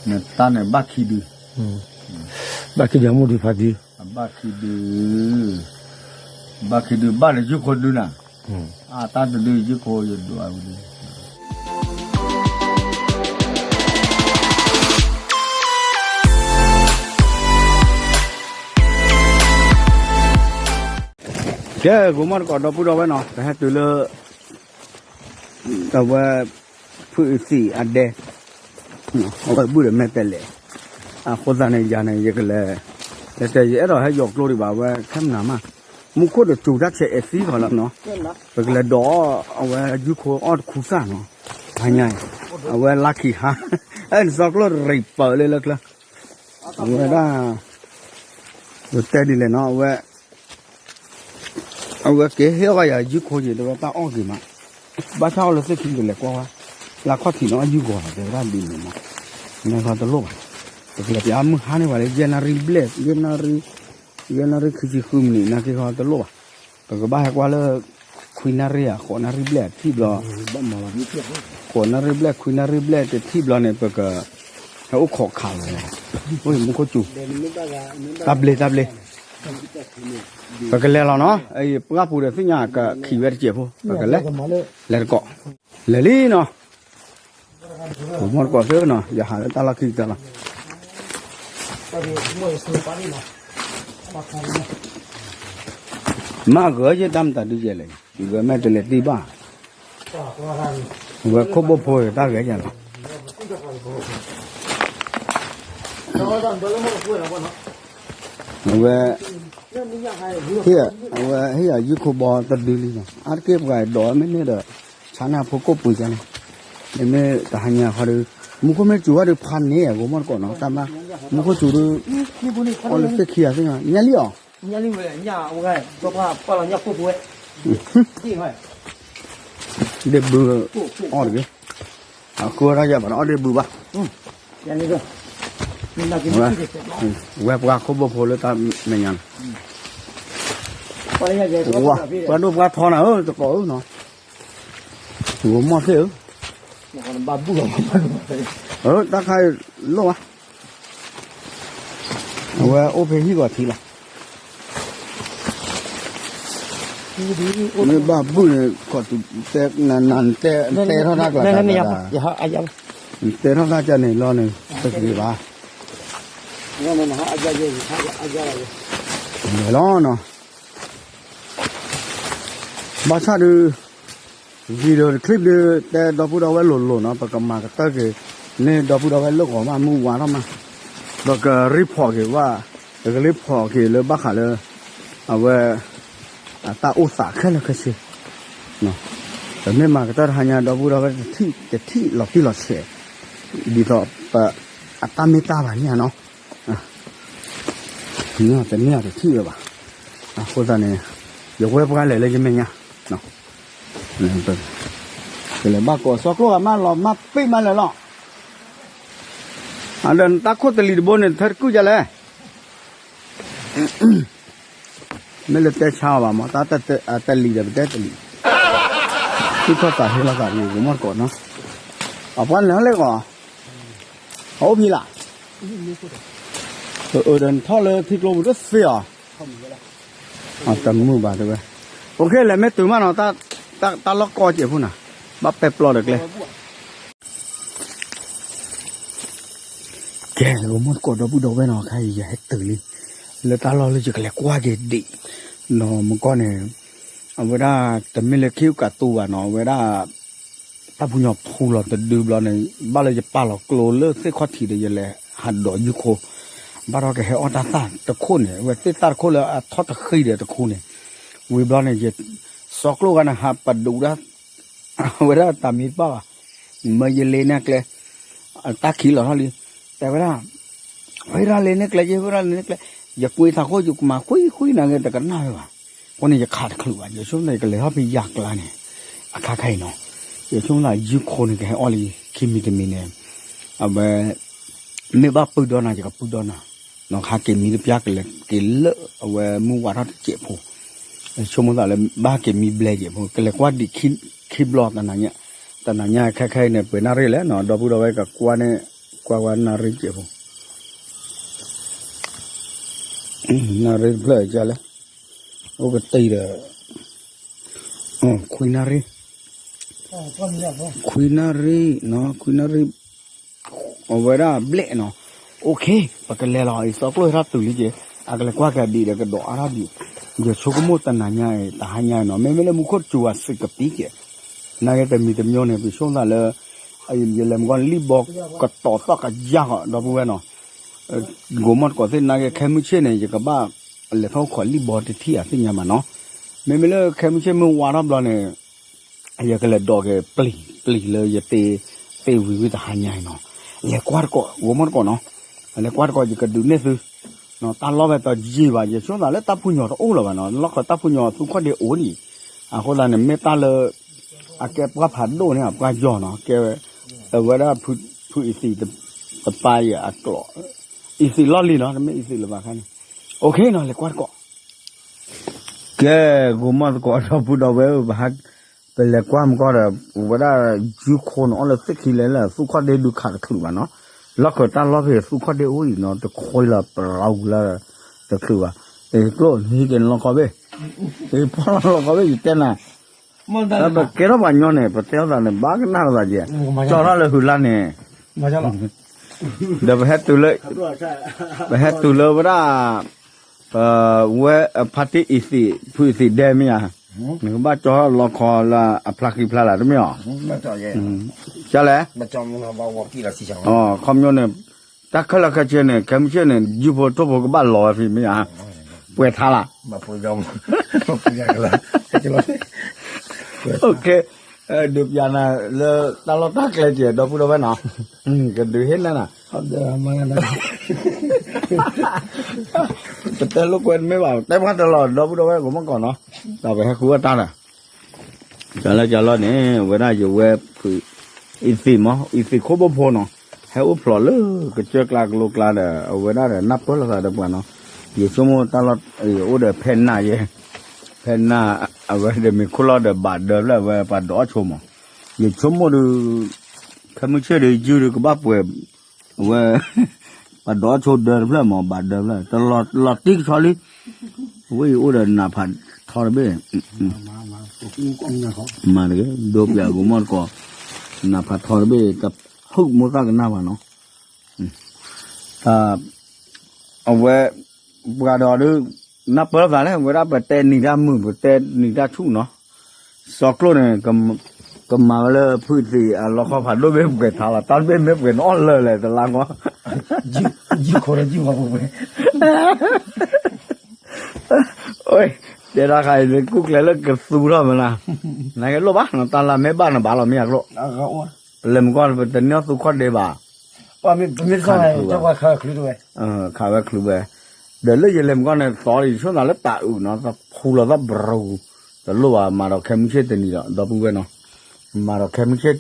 နတၢ်န့ၣ်ဘၣ်ခံဒု, ဘၣ်ခံဒုအမိၢ်ဒုဖးဒု, ဘၣ်ခံဒု, ဘၣ်ခံဒုဘၣ်န့ၣ်ယုၢ်ခိၣ်ဒုနၤ, အတၢ်တဒုယုၢ်ခိၣ်ယဒုအဝံၤဒု ကဲ ဂိၤမီၢ်တကိးဒီပုၢ်ဒီဝဲၢ်နီၤ ပဟဲတုၤလၢ အဝဲ ဖုအုသံးအဒဲ, အဝဲဘုၣ်ဒီးမဲာ်တဲးလဲး, အဃိသတးန့ၣ် ယၤန့ၣ် ယကလဲၤ, တဲတဲ ယအဲၣ်ဒိးဟဲယီၤကျိဒံးဘၣ် အဝဲခဲမနၤမး, မူခိၣ်တစူၤတၢ်ဆဲးအဲၣ်သံခီလီၤနီၤ, ပကလဲၤဒိးအီၣ် အဝဲယုၢ်ခိၣ်အီၣ်တခူစၢ်နီၤ, ဟါညါအံၤ, အဝဲလါခံဟါ, အဲ နစီကျိၣ်ရံးပၢၢ်လၢလၢကျၢၤ အဝဲဒၣ် ပတဲဒ်လဲၣ်နီၤ အဝဲ အဝဲက့ၤဟ့ၣ်အီၣ်ယၤယုၢ်ခိၣ်ယံၤ တဲဝဲတၢ်အီၣ်က့ၤမး, ဘၣ်ဆၣ်အီၣ်လၢသ့ၣ်ခံကလဲၤကွၢ်ဝဲ, လၢခီၣ်ထံးနီၤ အီၣ်ယုၢ်ဂီၤ တဲဝဲဒၣ်ဒ်န့ၣ်မး, နခီတလိၣ်ဘၣ်, ပကလဲၤပျးမုၢ်ဟါန့ၢ်ပှၤလၢ ယဲၢ်နၣ်ရံၣ်ဘျဲၣ်, ယဲၢ်နၣ်ရံၣ်, ယဲၢ်နၣ်ရံၣ်ခံဆံဃုမံးနံး နက့ၤခီတလိၣ်ဘၣ်, ပကဘၣ်ဟဲကွၢ်လၢ ခွံနၣ်ရံၣ်ဧါ ဃိးနၣ်ရံၣ်ဘျဲၣ်အထံၣ်ဘျီ, ဃိးနၣ်ရံၣ်ဘျဲၣ် ခွံနၣ်ရံၣ်ဘျဲၣ်တထံၣ်ဘျီန့ၣ် ပက ဟဲအိၣ်ခိးခးလီၤ, အိၣ်မူခိၣ်စူၤ, တၢ်ဘျ့ တၢ်ဘျ့, ပကလဲၤလီၤနီၤ, ပှၢ်ပူၤဒီးသ့ၣ်ညါကခံဝဲတစဲးဖိ ပကလဲၤ, လဲၤတကိး, လဲၤလံနီၤ, ဂိၤမီၢ်တကိးသ့နီၤ ယဟးလၢတၢ်လီၢ်ခံကတၢၢ်လီၤ မ့ၢ်ဂဲၤယတၢ်မတၤဒုးယဲလဲၣ်, ဂဲၤမဲာ်တလဲၤတံၢ်ဘၣ်, ဝဲခိၣ်ဘိၣ်ဖိတၢ်ဂဲၤယဲလီၤ, အဝဲ အဝဲဟ့ၣ်ယၤယုၢ်ခိၣ်ဘီတဒုလံနီၤ, အါတက့ၢ်ပှၤဒိးမ့ၢ်န့ၢ်ဒီး ဆါန့ၢ်အဖိကိၣ်ပှ့ၤကန့ၣ်, မ့မ့ၢ်တဟါညါဃီဒီး မူခိၣ်မ့ၢ်စူၤဝဲဒီးဖးန့ၢ် ဂိၤမီၢ်တကိးနီၤ တၢ်မၤ, မူခိၣ်စူၤဒီး အီၣ်လၢသ့ၣ်ခံဂၤသ့ၣ်ညါ ညၣ်လံအီၤ ဒ့ၣ်ဘုအီၣ်တဂ့ၤ, အဃိဝဲဒၣ်ယဘၣ်အီၣ်ဒ့ၣ်ဘုဘၣ်, ဝဲပှၤခိၣ်ဘိၣ်ဖိလၢတၢ်မဲာ်ညါန့ၣ်, ပှၤဒိၣ်ပှၤထီနၤဧၢ တကိးဧၢနီၤ, ဂိၤမီၢ်သ့ၣ်ဧၢ, တၢ်ခါလိၣ်ဘၣ် အဝဲအိၣ်ဖဲဟံၣ်ဂီၤထံလီၤ, မ့ၢ်ဘၣ်ဘုၣ်န့ၣ် ခီၣ်တူာ်တဲ နတဲထီၣ်တၢ်ကျါ, နတဲထီၣ်တၢ်ကန့ၣ်လီၤန့ၣ် တဂ့ၤဘၣ်, လဲၤလီၤနီၤ, ဘၣ်ဆၣ်ဒုး video clip ဒုး တဲဒီပုၢ်ဒီဝဲၢ်လိၤလိၤနီၤ, ပကမၤကတၢၢ်က့ၤ န့ၢ်ဒီပုၢ်ဒီဝဲၢ်လၢဂီၤမး မုၢ်ဝါထီၣ်မး, ပက report က့ၤဝဲ, ပက report က့ၤလၢဘၣ်ဃးလၢ အဝဲ အတၢ်အိၣ်သးခဲလၢာ်ခဲဆ့, ပမ့ၢ်မၤကတၢၢ်တဟါညါ ဒီပုၢ်ဒီဝဲၢ်တထံၣ် တထံၣ်လီၤတံၢ်လီၤဆဲး, ဒ်သိးပ အတၢ်မ့ၢ်တၢ်ဘၣ်န့ၣ်နီၤ, တန့ၢ်အတထံၣ်ဝဲဘၣ်, အဃိသတးန့ၣ် ယဝဲပှၤလဲၤလၢယမဲာ်ညါ ကလဲၤဘၣ်ကိးစီကျိၣ်ဂၤမးလီၤမးပ့ၢ်မးလဲၤလီၤ, အဒီးနတၢ်ခိၣ်တလံၤတဘိန့ၣ် ထၢတကုၢ်ဒ်လဲၣ်, မ့ၢ်လၢတဲဆါအီၤဘၣ်မး တၢ်တလံၤဒီးပတဲတလံၤ, ထံၣ်ထီၣ်သးဟ့လီၤသးတဂ့ၤ ဂိၤမီၢ်တကိးနီၤ, အပှၤလဲၤဟီၣ်လဲၣ်ကီး, အအိၣ်ဖံးလၢ်, အဒီးနထီၣ်လၢထံကျိပူၤတသ့အီၤ အတမုာ်ဘၣ်တဲဝဲ, အိၣ်ခ့လဲၣ်မ့ၢ်တုၤမးနီၤ, တၢ်လီၢ်ကီစဲးဖိနၤ, ဘၣ်ပဲပျီဒီးကျဲ, ကဲ ဂီၤမီၢ်တကိးဒီပုၢ်ဒီဝဲၢ်နီၤ, ခါအံၤယဟဲတုၤလံ လၢတၢ်လီၢ်လၢယကလဲၤကွၢ်က့ၤဒံး, နီၤမကီၢ်န့ၣ် အဝဲဒၣ်တမ့ၢ်လၢခ့ကးတူဘၣ်နီၤ, အဝဲဒၣ် တၢ်ပူၤညီၤဖူလီၤတဒုဘျီန့ၣ် ဘၣ်လၢယပာ်လီၤကျိလၢသ့ၣ်ခီၣ်ထံးဒီး ယလဲၤဟးဒိးယုၢ်ခိၣ်, ဘၣ်ဒီးကဟဲအီၣ်တၢ်သၣ်တခိၣ်န့ၣ် အဝဲသ့ၣ်သၣ်တခိၣ်လၢအထီၣ်တဃံဒီးတခူန့ၣ်, ဝံၤဘျီန့ၣ် ယစီကျိၣ်ဂၤန့ၣ် ဟးပဒုးဒၣ် အဝဲဒၣ်တၢ်မံတပၣ်ဘၣ်, မၢယလ့နဲၣ်ကျဲ, တၢ်ခံးလီၤထီၣ်လံ, တဲဝဲဒၣ် ဝဲဒၣ်လ့နဲၣ်ကျဲ, ယဝဲဒၣ်လ့နဲၣ်ကျဲ, ယကွ့သးခိၣ် ယကမၤဃုဃုနၤဂ့ၤ တကနၣ်ဝဲဘၣ်, အဃိန့ၣ် ယခးတချုးဘၣ်, ယဆိကမိၣ်ယကလဲၤထီၣ်ဖဲယၤကျါန့ၣ်, အခါခါအံၤနီၤ, ယဆိကမိၣ်သးယုၢ်ခိၣ်န့ၣ် ကဟဲအီၣ်လံ ခံမံၤတမံၤန့ၣ်, အဝဲ မ့ၢ်ဘၣ်ပုၢ်ဒီနၤ ယကပုၢ်ဒီနၤ, နီၢ်ခါက့ၤမံတပျၢ်ကလဲၤက့ၤလၢအဝဲမုၢ်ဝးထီၣ်တစဲးဖိ, ဆိကမိၣ်သးလၢဘၣ်က့ၤမံဘျဲက့ၤဖိ ကလဲၤကွၢ်ဒံးခံဘျီ, တနၤညါခါခါအံၤန့ၣ် ပှဲၤနၣ်ရံၣ်လဲၣ်နီၤ, ဒီပုၢ်ဒီဝဲၢ်ကကွၢ်န့ၣ် ကွၢ်ဝဲနၣ်ရံၣ်ကဲးဖိ, နၣ်ရံၣ်တဖျၢၣ်ကလဲၣ်, အိၣ်ကတံၢ်ဒီး ခွံနၣ်ရံၣ်, ခွံနၣ်ရံၣ်နီၤ, ခွံနၣ်ရံၣ်, အဝဲဒၣ်ဘျဲၣ်နီၤ, OK, ပကလဲၤလီၤအံၤ စီၤကျိၣ်ဟဲထီၣ်တုၤလံက့ၤ, အကလဲၤကွၢ်ကဒံးဒီးကဒိးအါထီၣ်ဒံး, ယဆိကမိၣ်တနၤညါအံၤ တဟါညါအံၤနီၤ, မ့မ့ၢ်လၢမူခိၣ်စူၤဝဲစ့းကပံးကဲး, နာ်က့တမံၤတမံၤန့ၣ် ပဆိကမိၣ်သးလၢ ယလဲၤမုၢ်ကီၢ်န့ၣ် လံၣ်ဘီကတီၤသီၣ်ကယၢ်ဃီ ဒီပုၢ်ဝဲၢ်နီၤ, ကိးမီၢ်တကိးသ့ၣ်နာ်က့ ခဲမုၢ်ဆ့ၣ်န့ၣ် ယကဘၣ်လဲၤထီၣ်ခီၣ်လံၣ်ဘီတထံၣ်အသ့ၣ်ညါဘၣ်နီၤ, မ့မ့ၢ်လၢခဲမုၢ်ဆ့ၣ်မုၢ်ဝါထီၣ်ဘျီန့ၣ် ယကလဲၤဒိးက့ၤပျံၤပျံၤလၢယတ့ တ့ဝံၤဝံၤတဟါညါအံၤနီၤ, လဲၤကွၢ်တကိး ကိးမီၢ်တကိးနီၤ, လဲၤကွၢ်တကိး ယကဒုးနဲၣ်သု တၢ်လီၢ်ဖဲတယံာ်ဘၣ် ယဆိသးလၢတၢ်ဖုညိၣ်တအိၣ်လၢၤဘၣ်နီၤ, လီၢ်ခၢၣ်တၢ်ဖုညိၣ်သူခီၣ်ဒ့အိၣ်ဒံး, အဃိသတးန့ၣ် မ့ၢ်တၢ်လၢ အကဲပှၢ်ဖးဒိၣ်န့ၣ် အပှၢ်ယီၤနီၤ, ကဲဝဲဒၣ် ဖုအံၤသံးတပၤအံၤအကျိာ်, အံၤသံးလီၢ်လံၤနီၤ, တမ့ၢ်အံၤသံးလၢၤဘၣ်ခါန့ၣ်, OK နီၤ, လဲၤကွၢ်တကိး ကဲ ကိးမီၢ်တကိး ဒီပုၢ်ဒီဝဲၢ်ဧၢ, ပဟဲပလဲၤကွၢ်မုၢ်ကီၢ်ဒီး ဝဲဒၣ် ယူခိၣ်န့ၣ် အီၣ်လၢသ့ၣ်ခံလဲၣ်လၢ သူခီၣ်ဒ့ဒုးခးတချုးဘၣ်နီၤ, လီၢ်ခၢၣ်တၢ်လီၢ်ဖဲသူခီၣ်ဒ့အိၣ်အံၤနီၤ တခွံလၢပရၤဝံၤလၢ တချုးဘၣ်, အ့ ကျိၣ် နဟံးက့ၤနလီခီဘ့ၣ်, အ့ ဖီၣ်လီခီဘ့ၣ် ယတဲနၤ, ပကဲထီၣ်ပှၤညီန့ၣ် ပတဲအီၤသးန့ၣ် ဘၣ်ကနၣ်လိာ်သးကဲ, ကၠီထီၣ်လၢဟုးလါန့ၣ် ဒီးပဟဲတုၤလၢ, ပဟဲတုၤလၢဝဲဒၣ်, ဝဲဖါတံၢ်အံၤသံး ဖုအံၤသံးဒဲမ့ၢ်ဧါ, နကဘၣ်ကၠီထီၣ်လီခီလၢအဖျါဃံဖျါလၢ်တမ့ၢ်ဧါ, ကလဲၣ်, ခီပညီန့ၣ်, တၢ်ခဲလၢာ်ခဲဆ့န့ၣ် ခဲမုၢ်ဆ့ၣ်န့ၣ် ယူဖိထိၣ်ဖိကဘၣ်လီၤဝဲဖဲမ့ၢ်ဧါ, ပှဲၤထါလၢ် ဒုးပျးနၤလၢတၢ်လီၢ်တၢ်ကျဲကဲ ဒီပုၢ်ဒီဝဲၢ်နီၤ, ကဒုးဟ့ၣ်နဲနၤ, ပတဲလိာ်ကွဲတမ့ၢ်ဘၣ် တဲပှၤတလီၤ ဒီပုၢ်ဒီဝဲၢ်ကမီၢ်ကီးနီၤ, ဒီးပဟဲဃုအီၣ်တၢ်ဒီး, ကလၢကလီန့ၣ် အဝဲဒၣ်ယဝဲဖု အံသံးမး အံသံးခိၣ်ဘိဖိနီၤ, ဟဲအိၣ်ဖျိးလၢကစၢၢ်ကျါကလိကျါဒီး အဝဲဒၣ်ဒီးနၢ်ပၢၢ်လိာ်သးဒီးပှၤနီၤ, ယဆိကမိၣ်တၢ်လီၢ်အိၣ်ဒီးဖဲနၤယဲ, ဖဲနၤ အဝဲဒီးမ့ၢ်ခိၣ်လီၢ်ဒီးဘၣ်ဒၢဖျၢၣ်အဝဲပှၤဒိးအီၣ်ဆိမး, ယဆိကမိၣ်ဒီး ခဲမုၢ်ဆ့ၣ်ဒီးယုၢ်ဒီးကဘၣ်ပှဲၤ, အဝဲ ပှၤဒိးအီၣ်ဆိဒၢတဖျၢၣ်မး ဘၣ်ဒၢဖျၢၣ် တလီၤတံၢ်ကဆီလံ, အဝဲအံၤအိၣ်ဒီးနးဖးထီတဘ့ၣ် မၤတဂ့ၤ ဒိပျးကမီၢ်တကိး, နးဖးထီတဘ့ၣ် တဟူးမိၢ်သၣ်ကနၣ်ဘၣ်နီၤ, တၢ် အဝဲ ပှၤဒီးဒုး နၢ်ပၢၢ်သးလဲၣ် ဝဲဒၣ်ပတဲနံၤတၢ်မုာ် ပတဲနံၤတၢ်ဆူၣ်နီၤ, စီၤကျိၣ်န့ၣ် ကမၤဝဲလၢဖုသံးအလီခီဖးဒိၣ်ဘ့ၣ်ပှဲၤထါလီၤ တၢ်တဘ့ၣ်မ့ၢ်ပှဲၤနအီၣ်လၢာ်လဲၣ် တလါကီး ယုၢ်ခိၣ်ဒီးယုၢ်ဝဲပှဲၤ တဲဒၣ်ဃးအံၤ ကူၣ်ကျဲလၢကသူထီၣ်မနုၤ, နကလိၣ်ဘၣ် နတၢ်လၢမ့ၢ်ဘၣ်နဘၣ်လီၤမ့ၢ်အကျိၣ်, ပလဲၤမုၢ်ကီၢ် ပတန့ၢ်သူခီၣ်ဒ့ဘၣ်, ခးဝဲချုးဝဲ, ဒီးလၢယလဲၤမုၢ်ကီၢ်န့ၣ် သီလံ ယဆိကမိၣ်လၢတၤအုးနီၤ သဖူလီၤသီဘြူၤ, တလိၣ်ဘၣ် မၤဒီးခဲမုၢ်ဆ့ၣ်တနံၤဒီး ဒီပုၢ်ဝဲၢ်နီၤ, မၤဒီးခဲမုၢ်ဆ့ၣ်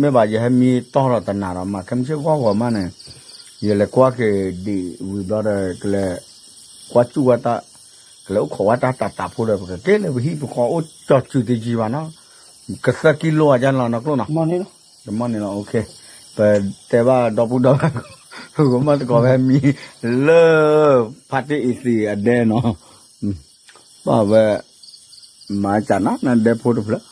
မ့ၢ်ဘၣ်ယဟဲမံတီၢ်ဒီးတနၤဒီး မၤခဲမုၢ်ဆ့ၣ်ဂီၢ်ဂီၢ်မးန့ၣ်, ယလဲၤကွၢ်က့ၤဒံးဝံၤဘျီဒီး ကလဲၤ ကွၢ်စူၣ်ဝဲတၢ်, ကလဲၤအိၣ်ခိးဝဲတၢ်တၢ်တၢ်ဖိဒီး ပကက့ၤလၢပဟံၣ်ပဃီအိၣ်ကၠီၤစုၤတယံၤဘၣ်နီၤ, ကသၢကံလိဧါ ကၠၢ်လီၤနီၢ်ကျိၣ်နီၤ, တမီၢ်န့ၣ်လီၤ ပတဲဘၣ်ဒီပုၢ်ဒီဝဲၢ် ကမီၢ်တကိးဖဲမံၤ လၢ ဖါတံၢ်အံၤသံးအဒဲနီၤ, ဘၣ်ဝဲ မၤစၢ်နၤ နဒဲဖိတဖျၢၣ်,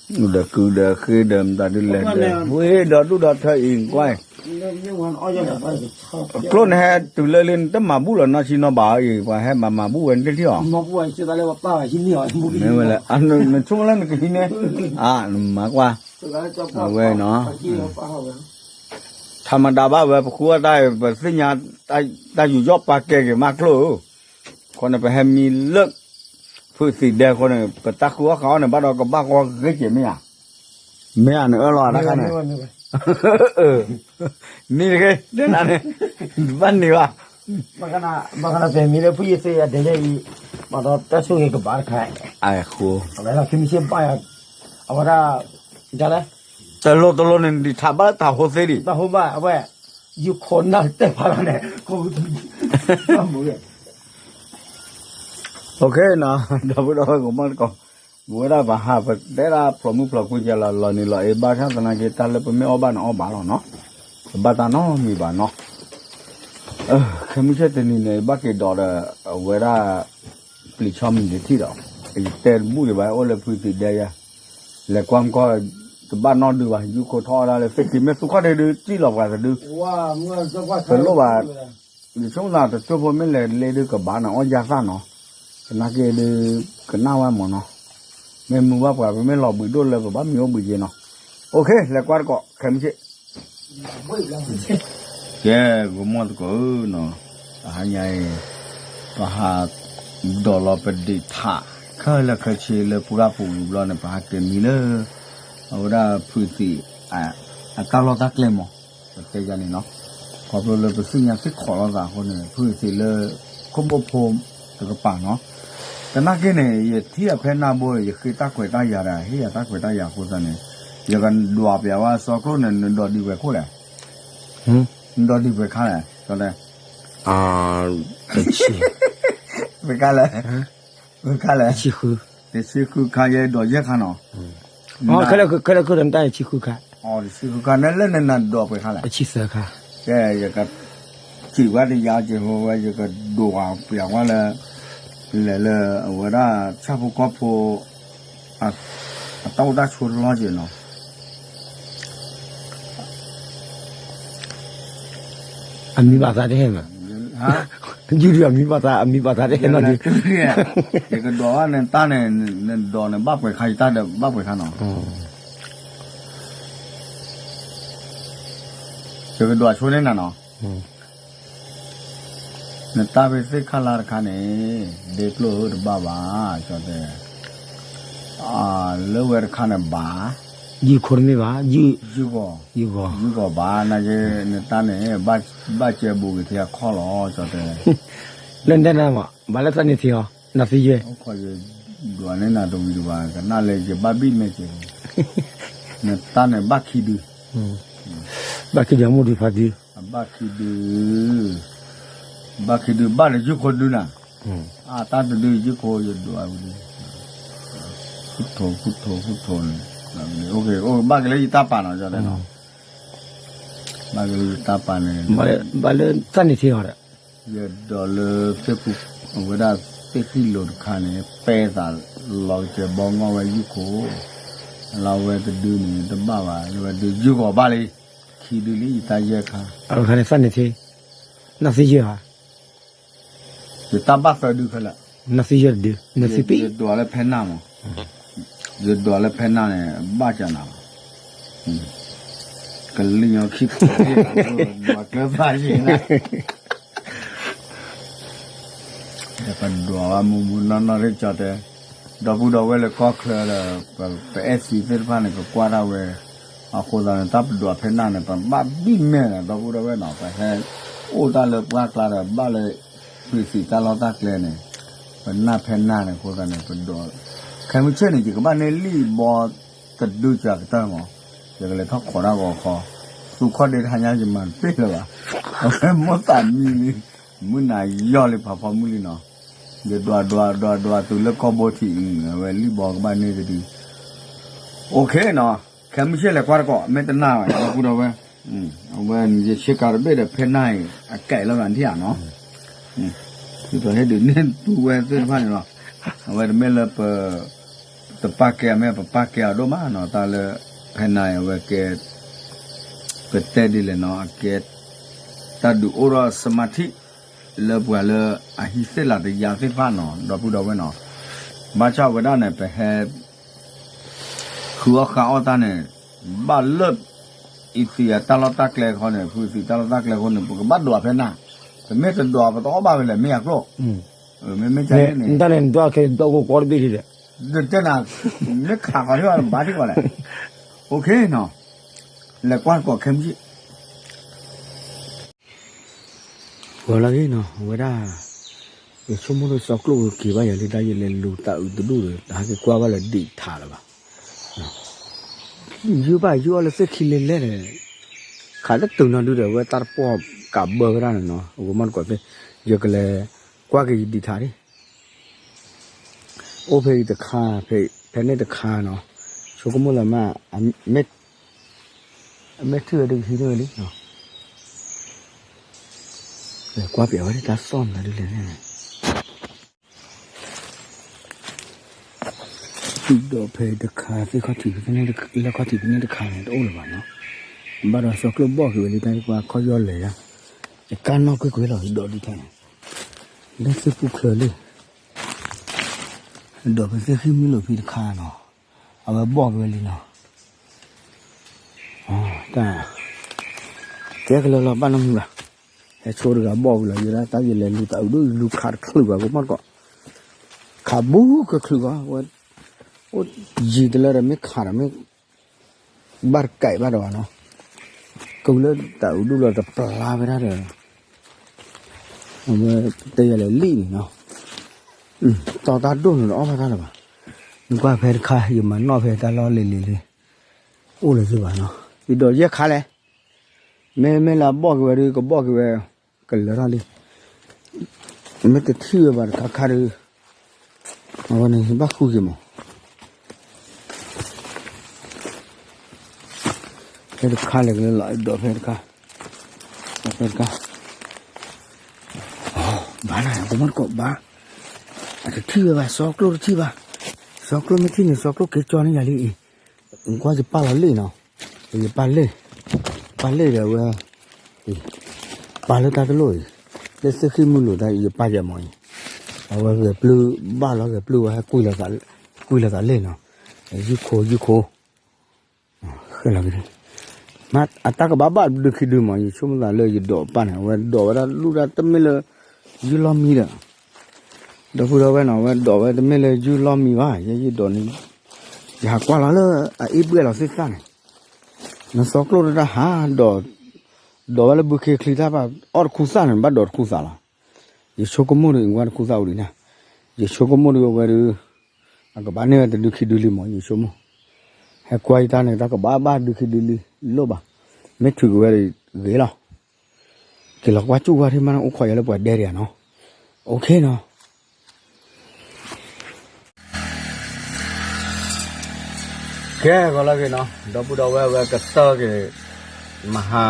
ဒီးကုဒီးဃ့ဒီးမတၤဒုလဲၣ်ဒီး ဝ့ၢ်ဒီးဒူၣ်ဒီးထၢအံၤကွၢ်, ကျိၣ်နဟဲတုၤလၢလံ နတမၤဘူၣ်လီၤ နီၢ်ဆံနီၢ်ဘၣ်အံၤ ပှၤဟဲမၤမၤဘူၣ်ဝဲနတထံၣ်အီၤ, မ့ၢ်ဝဲလဲၣ် နဆိကမိၣ်လၢနကဟံးန့ၢ်, အါ နမၤကွၢ်, အဝဲနီၤ ထမဒါဘၣ်ဝဲ ပဃုအီၣ်တၢ် ပသ့ၣ်ညါ တၢ်ယူးယီၣ်ပာ်ကဲက့ၤမးကျိၣ်ဧၢ, အဃိန့ၣ် ပဟဲမံလၢ ဖုသံးဒဲအဃိန့ၣ် ပတၢ်ဃုအီၣ်ဃုအီၣ်န့ၣ် ဘၣ်ဒီးကဘၣ်ဃီဂ့ၤက့ၤမ့ၢ်ဧါ, မ့ၢ်ဧါ နအၢၣ်လီၤတၢ်ခါန့ၣ်, နံၤတဂ့ၤ ဒ်နၤန့ၣ် ဘၣ်န့ၢ်ဘၣ်, ဘၣ်ဃးဒီးပမံၤလၢဖုယသ့အဒဲလၢအံၤ, ဘၣ်ဒီးတၢ်ဆိၣ်ဂ့ၤကဘၣ်တခါ, အဃိ အဝဲဒၣ်ခဲမုၢ်ဆ့ၣ်ဘၣ်ယၤ, အဝဲဒၣ် ဒ်လဲၣ်, တလိၣ်တလိၣ်န့ၣ် ဒ်ထးဘၣ်လၢတၢ်ဟိသ့ဒံး, တၢ်ဟိဘၣ် အဝဲ ယူခိၣ်နၢ်တဲဖးလီၤန့ၣ်, ဒီပုၢ်ဒီဝဲၢ်ကမီၢ်တကိး, ပဝဲဒၣ်ပဟးပတဲဒၣ်ဖျိးမုၢ်ဖျိးကွံာ်ကလီၤ လီၤနံၤလီၤအ့ဘၣ်ဆၣ်သနာ်က့ တၢ်လၢပမ့ၢ်အီၣ်ဘၣ်န့ၣ်အီၣ်ဘၣ်လီၤနီၤ, တဘၣ်တၢ်နီတမံၤဘၣ်နီၤ. ခဲမုၢ်ဆ့ၣ်တနံၤန့ၣ် ဘၣ်က့ၤဒိးဒီး အဝဲဒၣ် ပျံၤဆီမံၤတထံၣ်ဒီး ယတဲတဘူၣ်ဒံးဘၣ်အိၣ်လၢဖုသံးဒဲယၤ, လဲၤကွၢ်မကီၢ် တဘၣ်နီတဒုဘၣ် ယူၢ်ခိၣ်ထီၣ်အီၣ်ဒၣ်လၢသ့ၣ်ခံ မ့ၢ်သူခီၣ်ဒ့ဒုးစံၣ်လီၤပှၤတဒု, တလိၣ်ဘၣ်, ယဆိကမိၣ်တကၠိဖိမ့ၢ်လဲၤလ့ဒုးကဘၣ်န့ၣ် အီၣ်ယၢ်သၣ်နီၤ, သနာ်က့ဒုး ကနၣ်ဝဲမၢ်နီၤ, မ့ၢ်မုာ်ဘၣ်ပှၤ ပမ့ၢ်လီၤဘှံးဒိၣ်လၢပဘၣ်မံၤအိၣ်ဘှံးက့နီၤ, အိၣ်ခ့ လဲၤကွၢ်တကိး ခဲမုၢ်ဆ့ၣ် ကဲ ဂီၤမီၢ်သကိးဧၢနီၤ, တဟါညါအံၤ ပဟးဒိးလီၤပဒ့းထး ခဲလၢာ်ခဲဆ့လၢပှၢ်ပူၤဝံၤဘျီန့ၣ် ပဟးက့ၤမံလၢ အဝဲဒၣ်ဖုသံး အတၢ်လီၢ်တၢ်ကျဲမး ပတဲယၤန့ၣ်နီၤ, ခီဖျိလၢပသ့ၣ်ညါသ့ၣ်ခိးလိာ်သးအဃိန့ၣ် ဖုသံးလၢ ခိၣ်ဘိၣ်ဖိတကပၤနီၤ, သနာ်က့န့ၣ် ယထံၣ်အဖဲနၢ်ဘိ ယဃ့တၢ်ခွဲးတၢ်ယာ်ဒီး ဟ့ၣ်ယၤတၢ်ခွဲးတၢ်ယာ်အဃိသတးန့ၣ် ယကဒွးပျးဝဲစီကျိၣ်န့ၣ် နဒိးဒံးပှဲၤခိၣ်လဲၣ် နဒိးဒံးပှဲၤခါလဲၣ်, ပှဲၤခါလဲၣ်, ပှဲၤခါလဲၣ်, တဆံဃုခါယဲဒိးယဲၢ်ခါနီၤ, ခဲလၢာ်ခဲလၢာ်တၢ်တဆံဃုခါ, တဆံဃုခါ နလၢနနဒိးပှဲၤခါလဲၣ်, တဆံသၢခါ, ကဲ ယက စံးဝဲတယၤက့ၤဝဲ ယကဒိးပျးဝဲလၢ လဲၤလၢအဝဲဒၣ်ဆၣ်ဖိကီၢ်ဖိ အတၢ်အိၣ်တၢ်ဆိးတလီၢ်က့ၤနီၤ အမံၤဘၣ်သးတဟဲမး, ယုၢ်ဒုးအမံၤဘၣ်သး အမံၤဘၣ်သးတဟဲနီၤဒုး, ယကဒိးဘၣ်နတၢ်န့ၣ် နဒိးန့ၣ်ဘၣ်ပှဲၤခါ ယတၢ်ဒီးဘၣ်ပှဲၤခါနီၤ, ယကဒိးဆိန့ၢ်နၤနီၤ, နတၢ်ဖဲသ့ၣ်ခါလါတခါန့ၣ် ဒ့ကျိၣ်ဧၢတဘၣ်ဘၣ် ကၠီတဲ လၢဝဲတခါန့ၣ်ဘၣ်, ယုၢ်ခိတမ့ၢ်ဘၣ်, ယုၢ်, ယုၢ်ဂီၤ, ယုၢ်ဂီၤဘၣ် နာ်က့ နတၢ်န့ၣ် ဘၣ်ကဲဘူးက့ၤထဲအခီၣ်လီၤ ကၠီတဲ, လၢနတဲနၤမး ဘၣ်လၢသးန့ၣ်ထံၣ်အီၤ နသံယဲၢ်, ဒွးန့ၢ်နၤတဝံၤတဘၣ် ကနၣ်လၢယဘၣ်ဘံၣ်မဲာ်က့ၤ, နတၢ်န့ၣ်ဘၣ်ခံဒု, ဘၣ်ခံဒုအမိၢ်ဒုဖါဒု အဘၣ်ခံဒု, ဘၣ်ခံဒု ဘၣ်လၢယုၢ်ခိဒုနၤ, အတၢ်တဒုယုၢ်ခိယဒွးဝံၤလံ, ခိၣ်ထိၣ်ခိၣ်ထိၣ်ခိၣ်ထိၣ်န့ၣ်, အိၣ်ဘၣ်က့ၤလၢယတၢ်ပာ်နီၤ ကၠီတဲနီၤ, ဘၣ်က့ၤလၢယတၢ်ပာ်န့ၣ်, ဘၣ်လၢသးန့ၣ်ထံၣ်အီၤဒီး, ယဒိးလၢသ့ၣ်ဖူ, အဝဲဒၣ်သ့ၣ်ဃံလိၤတခါန့ၣ် ပဲသးလီၤကစဲးဘီငီၢ်ဝဲယုၢ်ခိ, လၢအဝဲတဒုန့ၣ် တဘၣ်ဘၣ် လၢဝဲဒုယုၢ်ဂီၤဘၣ်လံ, ခံဒုလံယတၢ်ယဲၢ်ခါ, အဝဲခါန့ၣ်သးန့ၣ်ထံၣ်, နသံယဲၢ်ဧါ ယတၢ်ဘၣ်သၢဒုခဲလၢာ်, နသံယဲၢ်တဒု, နသံပံ, ယဒွးလၢဖဲနၢ်မး, ယဒွးလၢဖဲနၢ်န့ၣ် ဘၣ်ကနၤလီၤ, ကလံၤညီခံဖိ, ဒွးကျၢၤသးယံၤနၤ, ပဒွးဝဲမုာ်မုာ်နီၢ်နီၢ်ရ့ၣ်ကၠီတဲ, ဒီပုၢ်ဒီဝဲၢ်လၢကီၢ်ချၢဒီး ပအဲၣ်သံသ့ၣ်တဖၣ်န့ၣ် ကကွၢ်တၢ်ဝဲ, အဃိသတးန့ၣ် တၢ်ပဒွးဖဲနၢ်န့ၣ် ပဘၣ်ဘံၣ်မဲာ်ဒီး ဒီပုၢ်ဒီဝဲၢ်နီၤ ပဟဲအိၣ်တၢ်လၢပှၢ်ကျါဒီး ဘၣ်လၢ ဖုသံးတၢ်လီၢ်တၢ်ကျဲန့ၣ်, ပနၢ်ဖဲနၢ်န့ၣ်အဃိသတးန့ၣ် ပဒွး, ခဲမုၢ်ဆ့ၣ်န့ၣ် ယကဘၣ်န့ၢ်လံၣ်ဘီတဒုကၢကတၢၢ်မး, ယကလဲၤထီၣ်ခိးတၢ်ဂီၤခီ, သူခီၣ်ဒ့တဟါညါယမၤတပ့ၢ်လၢၤဘၣ်, အဝဲမိၢ်သးမံလံ, မုၢ်နၤယီၢ်လံဖးဖီမုၢ်လံနီၤ, ယဒွးဒွးဒွးဒွးတုၤလၢကီၢ်ဘိထံး, အဝဲလံၣ်ဘီကဘၣ်န့ၢ်တဒု, အိၣ်ခ့နီၤ, ခဲမုၢ်ဆ့ၣ်လဲၤကွၢ်တကိး မ့ၢ်တနၢ်ဘၣ် ဒီပုၢ်ဒီဝဲၢ်, အဝဲယဆ့ကၤတဘ့ၣ်ဒီးဖဲနၢ်အံၤ အကဲလီၤဂၤထံၣ်ဧါနီၤ, ဒ်သိးဟ့ၣ်ဒုးန့ၢ်ပုၢ်ဝဲၢ်သ့ၣ်တဖၣ်န့ၣ်လီၤ, အဝဲတမ့ၢ်လၢပ တပာ်ကဲအမ့ၢ်ပပာ်ကဲအီၤဒိၣ်မးနီၤ တၢ်လၢ ဖဲနၤအံၤအဝဲကဲ ပတဲဒ်လဲၣ်နီၤ အကဲ တၢ်ဒုးအိၣ်ထီၣ်စမၤထံ လၢပှၤလၢအဟံးသ့ၣ်လၤတယါသ့ၣ်တဖၣ်နီၤ ဒီပုၢ်ဒီဝဲၢ်နီၤ, ဘၣ်ဆၣ်ဝဲဒၣ်န့ၣ် ပဟဲ ဃုအီၣ်ဃါအီၣ်တၢ်န့ၣ် ဘၣ်လၢ အံၤသံးအတၢ်လီၢ်တၢ်ကျဲဃီန့ၣ် ဖုသံးတၢ်လီၢ်တၢ်ကျဲဃီန့ၣ် ပကဘၣ်ဒွးဖဲနၤ, ပမ့ၢ်တဒွးပတအီၣ်ဘၣ်ဝဲလဲၣ် မ့ၢ်အကျိၣ်, မ့မ့ၢ်န့ၣ် နတၢ်န့ၣ် နဒွးခဲ နဒွးကကိးတဘ့ၣ်လံဒီး တဲနၤ မ့ၢ်ခးဃီၤထံၣ်ဘၣ် ဘၣ်ထံၣ်ကီးလဲၣ်, အိၣ်ခ့နီၤ, လဲၤကွၢ်တကိးခဲမုၢ်ဆ့ၣ် ဂီၤလၢဂ့ၤနီၤ အဝဲဒၣ် ယဆိကမိၣ်လၢစီကျိၣ်ကက့ၤဘၣ်ယၤလၢတၢ်ယလဲၤလူၤသးအုးတဒူၣ်ဒီး တဟးက့ၤကွၢ်ဘၣ်လၢဒံးထးလၢၤဘၣ်, ယုၢ်ဘၣ်ယုၢ်အီၣ်လၢသ့ၣ်ခံလဲၤလဲၣ်ဒီး ခးတတုၤနီၤဒုဒီး အဝဲတၢ်တပီၢ်ကးဘၢဝဲဒၣ်န့ၣ်နီၤ အဝဲမ့ၢ်တကိးသ့ၣ် ယကလဲၤကွၢ်က့ၤယဒံးထးဒံး အိၣ်ဖဲအံၤတခါ ဖဲန့ၣ်တခါနီၤ, ဆိကမိၣ်လၢမ့ၢ် အမ့ၢ်ထုးဝဲဒုးကဟံးန့ၢ်ဝဲလံနီၤ, ကွၢ်ပျးဝဲဒၣ်တၢ်သီၣ်မနုၤဒ်လဲၣ်န့ၣ် ဒီးဖဲတခါ သ့ၣ်ခီၣ်ထံးဖဲန့ၣ် လၢခီၣ်ထံးဖဲန့ၣ်တခါန့ၣ် တအိၣ်လၢၤဘၣ်နီၤ, ဘၣ်ဒီးစီကျိၣ်ဘီၣ်က့ၤဝဲလံတၢ်ကွၢ်ခီၣ်ယီၢ်လဲၤယါ, ယကါနီၣ်ကွ့ၢ်ကွ့ၢ်လီၤ ဒီးဒုးထါန့ၣ်, လၢသ့ၣ်ပူၣ်ချၢလံ, ဒီးဖဲသ့ၣ်ဃံၣ်မုၢ်လိာ်ဖဲတခါနီၤ, အဝဲဘီၣ်က့ၤဝဲလံနီၤ, တၢ် ကဲကလၢလီၤဘၣ်နီတမံၤဘၣ်, ဟဲဆိတဂၤဘီၣ်ဝံၤလီၤ, ယဲဒၣ်တၢ်ယလဲၤလူၤသးအုးဒိၣ် လူၤခးတချုးဘၣ် ကမီၣ်တကိး, ခးဘူးကချုးဘၣ်, ဝဲ အိၣ်ယံၤတလၢဒီး မ့ၢ်ခးဒီးမ့ၢ် ဘၣ်တကဲဘၣ်ဒီးဘၣ်နီၤ, ကလၢသးအုးဒိၣ်လီၤတပျါဝဲဒၣ်ဒီး အဝဲတယလဲၤလံန့ၣ်နီၤ, တီတၢ်ဒိၣ်န့ၣ်တအီၣ်ဘၣ်တၢ်လၢၤဘၣ်, နကွၢ်ဖဲတခါ ယမၤနီၣ်ဖဲတၢ်လီၢ်လံၤလံၤလံ, အိၣ်လၢၤစ့ၢ်ဘၣ်နီၤ, ယဒိးယဲၢ်ခါလဲၣ်, မ့မ့ၢ်လၢအဘီၣ်က့ၤဝဲဒီး ကဘီၣ်က့ၤဝဲ, ကလၢၤထီၣ်လံ, မ့ၢ်တထံၣ်ဝဲဘၣ်တခါခါဒီး, အဝဲန့ၣ်ဘၣ်ဃုက့ၤမး ဖဲတခါလဲၤကလၢလီၤ ဒီးဖဲတခါ, ဒီးဖဲတခါ, ဘၣ်နၤ ကမီၣ်တကိးဘၣ်, အတထံၣ်ဝဲဘၣ် စီကျိၣ်တထံၣ်ဘၣ်, စီကျိၣ်မ့ၢ်ထံၣ်န့ၣ် စီကျိၣ်က့ၤကၠီန့ၢ်ယၤလံအံၤ, ကွၢ်ယပာ်လီၤလ့ၣ်နီၤ, ယပာ်လ့ၣ်, ပာ်လ့ၣ်ဒီးဝဲ, ပာ်လၢတၢ်တလိၣ်အံၤ, လၢသ့ၣ်ဃံၣ်မုၢ်လိာ်တၢ်အံၤ ယပာ်ယဲမးအံၤ, အဝဲဂဲၤပျုၢ်ဘၣ်လီၤ ဂဲၤပျုၢ်ဝဲဟဲကွံာ်လီၤသးလ့ၣ်နီၤ, ယုၢ်ခိ ယုၢ်ခိ မ့ၢ်အတၢ်ကဘၣ်ဘၣ်ဒုးခံဒုမး ယဆိကမိၣ်သးလၢယဒိးပာ်န့ၣ် အဝဲဒိးဝဲဒၣ်လူၢ်ဒၣ်တမ့ၢ်လၢ ယုၢ်လီၢ်မံဒီး, ဒီပုၢ်ဒီဝဲၢ်နီၤ အဝဲဒိးဝဲတမ့ၢ်လၢယုၢ်လီၢ်မံဘၣ် ယဲယဒိးန့ၣ်, ယဟးကွၢ်လီၤလၢအအ့ၣ်ဘှဲၣ်လီၤသ့ၣ်သၣ်န့ၣ်, နစီကျိၣ်တၢ်ဟးဒိး, ဒိးဝဲလၢဘုခ့ချံတၢ်ဘၣ် အီၣ်တခူသၣ်န့ၣ် ဘၣ်ဒိးတခူသၣ်လီၤ, ယဆိကမိၣ်ဒီး အဝဲတခူသၣ်အိၣ်ဒံးန့ၣ်, ယဆိကမိၣ်ဒီးအဝဲဒီး အကဘၣ်န့ၢ်ဝဲတဒုခံဒုလံမး ယဆိကမိၣ်, ဟဲကွၢ်ယတၢ်န့ၣ် တၢ်ကဘၣ်ဘၣ်ဒုခံဒုလံ လိၣ်ဘၣ်, မ့ၢ်ထုးက့ၤဝဲဂ့ၤလီၤ, က့ၤလီၤကွၢ်ကၠူၣ်ဝါထံမး အိၣ်ခိးယၤလၢပှၤဒဲဒံးဧါနီၤ, အိၣ်ခ့နီၤ ကဲဂီၤလၢဂ့ၤနီၤ ဒီပုၢ်ဒီဝဲၢ်ဝဲကတၢၢ်က့ၤ မဟါ,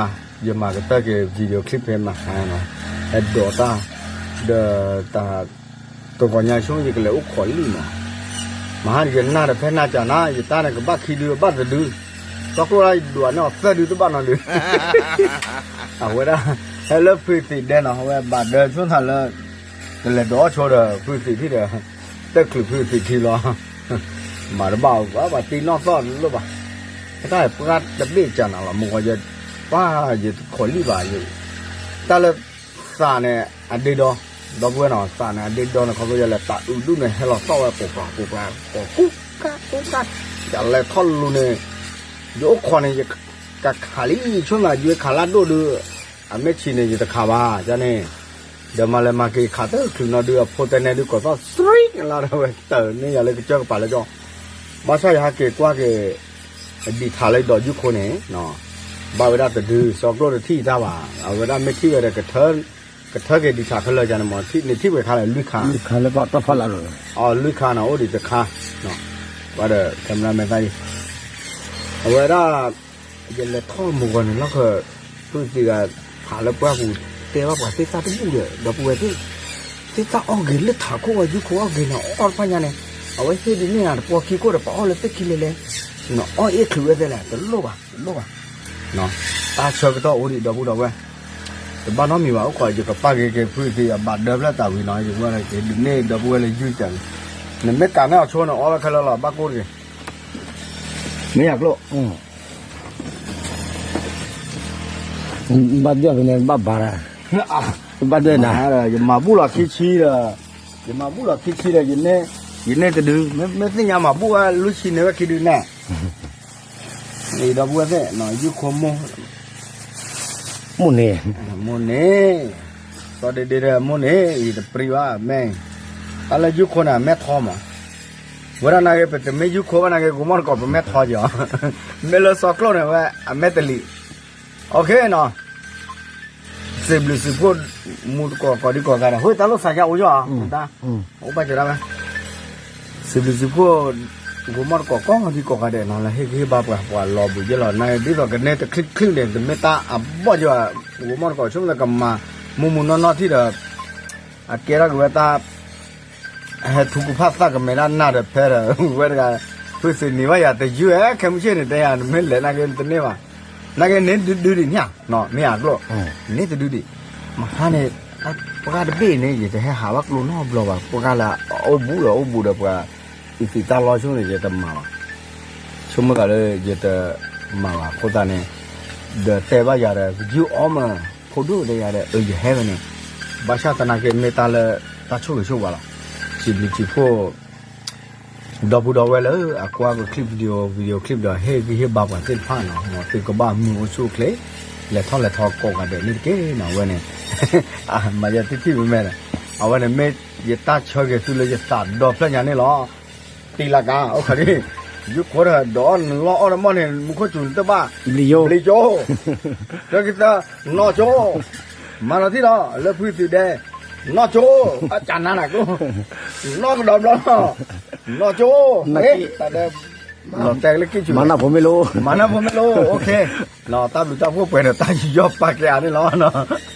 ယမၤကတၢၢ်က့ၤ video clip ဖဲမဟါနီၤ, ဟဲဒိးတၢ်, ဒီးတၢ်, တဂီၤညါဆိယကလဲၤအိၣ်ခိးလံနီၤ, မဟါန့ၣ်ယနၢ်ဒီးဖဲနၢ်ကၠးနၤ ယတၢ်န့ၣ်ကဘၣ်ခံဒုဘၣ်တဒု, စီကျိၣ်ဒၣ်ယဒိးန့ၢ်အီၤသၢဒုတဘၣ်နီတဒု အဝဲဒၣ်, ဟဲလၢဖုသံးဒဲနီၤ အဝဲဘၣ်ဒၢဆိသးလၢ, ကလဲၤဒိးအီၣ်ဆိဒီးဖုသံးထံၣ်ဒီး, တချုးဖုသံးထံလီၤ, မၤတဘၣ်အီၤဘၣ် ပှၤတ့နီၣ်သီၣ်လိၣ်ဘၣ်, တၢ်ပှၢ်တဘ့ၣ်ကၢ်နၤလီၤ မုၢ်ဂီၤယ, ပှၤယတခိးလံဘၣ်, တၢ်လၢ, သးန့ၣ်အဒ့ဒီ, ဒီပုၢ်ဝဲၢ်နီၤ သးန့ၣ်အဒ့ဒီန့ၣ် ခီဖျိယလဲၤတၢ်အုးဒုၣ်န့ၣ် ဟဲလီၤသီၣ်ဝဲပိာ်ပှၢ်ပိာ်ပှၢ် ကိးကူကါကူကါ, ယလဲၤထီၣ်လူၤန့ၣ်, ယအိၣ်ခိးန့ၣ် ယကခးလံ ဆိနၤယွဲခးလၢဒိၣ်ဒုး, အမ့ၢ်ဆံးန့ၣ် ယတခးဘၣ် ကန့ၣ်, ဒီးမၤလဲၤမၤက့ၤခးတချုးနီၤဒုး အဖိတဲနဲဒုး ကိးသီၣ် သရံ လၢဝဲတၢ်န့ၣ်ယၤလၢကစၢၢ်ကပၤလၢကီ, ဘၣ်ဆၣ်ယဟဲက့ၤကွၢ်က့ၤ, ဒံးထးလၢယဒိးယုၢ်ခိန့ၣ်, ဘၣ်ဝဲဒၣ်တဒု စီကျိၣ်တထံၣ်တၢ်ဘၣ် အဝဲဒၣ်မ့ၢ်ထံၣ်ဝဲဒီး ကထၢက့ၤဒံးထးခဲလၢာ်န့ၣ်မး နထံၣ်ဝဲခါလၢလွံၢ်ခါ, လွံၢ်ခါန့ၣ် အိၣ်ဒံးတခါ, ဘၣ်ဒီး camera man သၣ်ယံၤ, အဝဲဒၣ် ယလဲၤထီၣ်မုၢ်ဂီၤန့ၣ်လီၤ, ဖုသံးဂၤ ဖးလၢပှၢ်ပူၤ တဲဘၣ်ပှၤသ့ၣ်သၣ်တဘူၣ်ဒီး ဒီပုၢ်ဝဲၢ်သ့ၣ်, သ့ၣ်သၣ်အီၣ်ဂ့ၤလၢထးခိၣ်ဝဲ ယုၢ်ခိအီၣ်ဂ့ၤန့ၣ် အီၣ်တဖၣ်ညါန့ၣ်, အဝဲဟ့ၣ်ဒ်န့ၣ်နၤ တပီခံခိၣ်ဒီး ပှၤအီၣ်လၢသ့ၣ်ခံလဲၤလဲၤ, နအီၣ်အ့ၣ်ချုးဝဲသ့ၣ်လဲၣ် တလိၣ်ဘၣ် တလိၣ်ဘၣ်, တၢ်ဆၢကတီၢ်အိၣ်ဒံး ဒီပုၢ်ဒီဝဲၢ်, တဘၣ်နီတမံၤဘၣ် အိၣ်ခိး ယကပာ်က့ၤက့ၤဖုသံးအဘၣ်ဒၢဖျၢၣ်တၢ်ဝံၤနီၤ ယကဝဲက့ၤဒ်န့ၣ် ဒီပုၢ်ဝဲၢ်လၢယုၢ်ကၢ်န့ၣ်, နမ့ၢ်ကးန့ၢ်အီၤဆိန့ၣ် အီၣ်ဝဲခဲလၢာ်လီၤ ဘၣ်ကိၢ်တဂ့ၤ, မ့ၢ်ယၤကျိၣ် ဘၣ်ဒွဲၣ်ဖဲန့ၣ် ဘၣ်ဘၣ်ရၣ်, ဘၣ်ဒွဲၣ်နၤ, ယမၤဘူၣ်လီၤခံဆံဒီး, ယမၤဘူၣ်လီၤခံဆံဒီး, ယန့ၢ်တဒု, မ့ၢ်သ့ၣ်ညါမၤဘူၣ်ဝဲလွံၢ်ဆံန့ၢ်ဝဲခံဒုန့ၣ်, ဒီပုၢ်ဝဲၢ်သ့ၣ်, ယုၢ်ခိမိၢ်, မိၢ်န့ၣ်, မိၢ်န့ၣ်, စီဒ့ဒ့ဒီးမိၢ်န့ၣ် အံၤတပြံဘၣ် မ့ၢ်, တၢ်လၢယုၢ်ခိန့ၣ် အမဲၢ်ထီမး ဝဲဒၣ်နာ်က့ ပတမ့ၢ်ယုၢ်ခိဘၣ်နာ်က့ ဂိၤမီၣ်တကိး ပမဲထီက့ၤအီၤ, မ့ၢ်လၢစီကျိၣ်န့ၣ်ဝဲ အမဲတလံၤ, အိၣ်ခ့နီၤ, စံးဘျုးစံးဖှိၣ် မူတကိးကိးဒံကိးဂၤဒီး ဟိတၢ်လိၣ်သးယါအိၣ်ယီၤ, အိၣ်ဘၣ်ကဒါဝဲ, စံးဘျုးစံးဖှိၣ် ဂိၤမီၣ်တကိးကိးဒံကိးဂၤဒဲးနီၤ လၢဟ့ၣ်ဂံၢ်ဟ့ၣ်ဘါပှၤ ပှၤလီၤဘှံးယဲၢ်လီၤ နာ်က့ ဒ်သိးကန့ၢ်တချံၣ်ချံၣ်န့ၣ် တမ့ၢ်တၢ်အဘီၣ်ယီၤ, ဂိၤမီၣ်တကိး ဆိကမိၣ်လၢကမၤ မုၢ်မုၢ်နီၢ်နီၢ်ထံၣ်ဒီး အကဲထီၣ်က့ၤဝဲတၢ် ဟဲထူကဖၣ်သၣ်ကမဲာ်တၢ်နၢ်ဒီးဖဲဒီး ဝဲတဂၤ ဖုသ့ၣ်န့ၢ်ဘၣ်ယၤတယုၢ်ဧဲ ခဲမုၢ်ဆ့ၣ်န့ၣ် တဲယၤ နမ့ၢ်လဲၤနာ်က့တန့ၢ်ဘၣ်, နာ်က့န့ၢ်တဒုဒံးန့ၣ်ဧါ, မ့ၢ်ဧါကျိၣ်, န့ၢ်တဒုဒံး, မဟါန့ၣ် ပှၤတဘ့ၣ်န့ၣ် ယတဟဲဟးဘၣ်ကျိနီတဘျီဘၣ်, ပှၤလၢအအိၣ်ဘူးဒီးအိၣ်ဘူးဒီးပှၤ အံၤသံးတၢ်လီဆိန့ၣ် ယတမၤဘၣ်, ဆိကမိၣ်သးလၢယတမၤဘၣ်အဃိသတးန့ၣ်, ဒီးတဲဘၣ်ယၤဒီး ကယုၢ်အီမး ဖိဒိၣ်တဲယၤဒီး အၢ ယဟဲဝဲန့ၣ်, ဘၣ်ဆၣ်သနာ်က့မ့ၢ်တၢ်လၢ တၢ်ဆိၣ်ဂ့ၤဆိၣ်ဝါလီၤ, စံးဘျုးစံးဖှိၣ် ဒီပုၢ်ဒီဝဲၢ်လၢအကွၢ်က့ၤ clip video video clip ဒီးဟ့ၣ်ဂံၢ်ဟ့ၣ်ဘါပှၤသ့ၣ်တဖၣ်နီၤ, သုကဘၣ်မုာ်အိၣ်ဆူၣ်အိၣ်ချ့, လဲၤထီၣ်လဲၤထီကိးဂၤဒဲးန့ၣ်တက့ၢ်နီၤ, အဝဲန့ၣ် မၤယဲတထံၣ်မ့ၢ်မဲာ်ဒီး အဝဲန့ၣ်မ့ၢ်ယတၢ်ဆၢဂ့ၤသုလၢ ယသးဒီဖျၢၣ်ညါန့ၣ်လီၤ. တံလၤကၤ အိၣ်ခီဒံး, ယုၢ်ခိဒီး ဒီးနလီၢ်အီၣ်တမီၢ်န့ၣ် မူခိၣ်စူၤနတဘၣ် ဘျံးကၠိ, တၢ်ကသၢ နီၢ်ကၠိ, မၤလီၤထံၣ်ဒီး လၢဖုသံးဒဲး, နီၢ်ကၠိ, အကနါနၤကျိ, နီၢ်ကဒီးဘျီလီၤ, နီၢ်ကၠိ, တၢ်ဒဲး လီၤတဲာ်လၢကံၣ်ဆူၣ် မၤနၢ်ဖိမ့ၢ်လိ, မၤနၢ်ဖိမ့ၢ်လိ, တၢ်ဘျုးတၢ်ဖှိၣ်ပှဲၤဒီးတၢ်ယူးယီၣ်ပာ်ကဲအါန့ၣ်လီၤနီၤ.